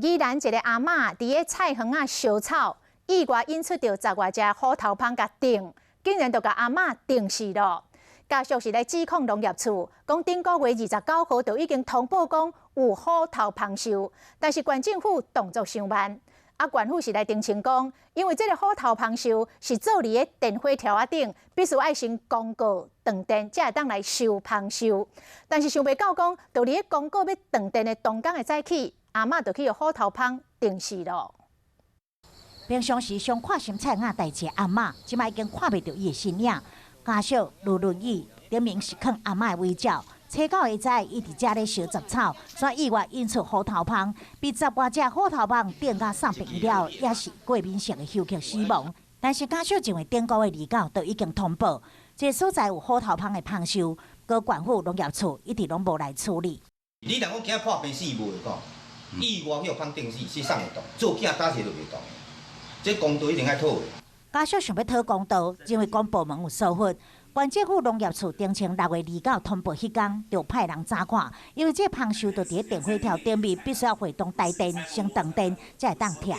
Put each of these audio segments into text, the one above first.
宜蘭一个阿嬤佇咧菜園仔燒草，意外引出著十外隻虎頭蜂共叮，竟然就共阿嬤叮死囉。家屬是來指控農業處，講頂個月29號就已經通報講有虎頭蜂獸，但是縣政府動作傷慢。啊，縣府是來澄清講，因為這个虎頭蜂獸是做佇咧電火柱仔頂，必須愛先公告斷電，才會當來收蜂獸。但是想袂到講，就佇咧公告欲斷電的當工的早起，阿嬤就去予虎頭蜂叮死囉。平常時上看心菜仔代誌的阿嬤，這擺已經看袂著伊的身影。家屬盧輪宇頂面是囥阿嬤的遺照，初九下早伊佇遮咧燒雜草，煞意外引出虎頭蜂，被十外隻虎頭蜂叮甲送病了，也是過敏性的休克死亡。但是家屬認為頂個月29就已經通報，這个所在有虎頭蜂的蜂獸，閣縣府農業處一直攏無來處理。你若講驚破病死無會講，意外予蜂叮死是送會當，做囝打死都袂當，這公道一定愛討的。家屬想欲討公道，認為公部門有疏忽。縣政府農業處澄清6月29通報彼工，就派人查看，因為這蜂獸就佇咧電火柱頂面，必須要會動台電先斷電，才會當拆。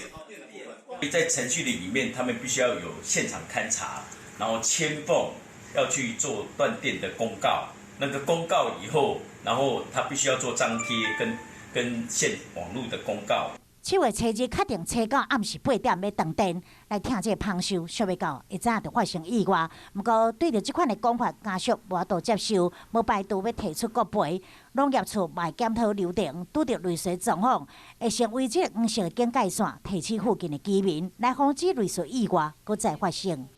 在程序裡面，他們必須要有現場勘查，然後簽封要去做斷電的公告。那個公告以後，然後他必須要做張貼跟線網路的公告。7月初二確定初九暗時8點欲斷電來拆這个蜂獸，想袂到一早就發生意外。毋過對著這款的講法，家屬無法度接受，無排除欲提出國賠。農業處嘛會檢討流程，拄著類似狀況，會先圍這個黃色的警戒線，提醒附近的居民，來防止類似意外閣再發生。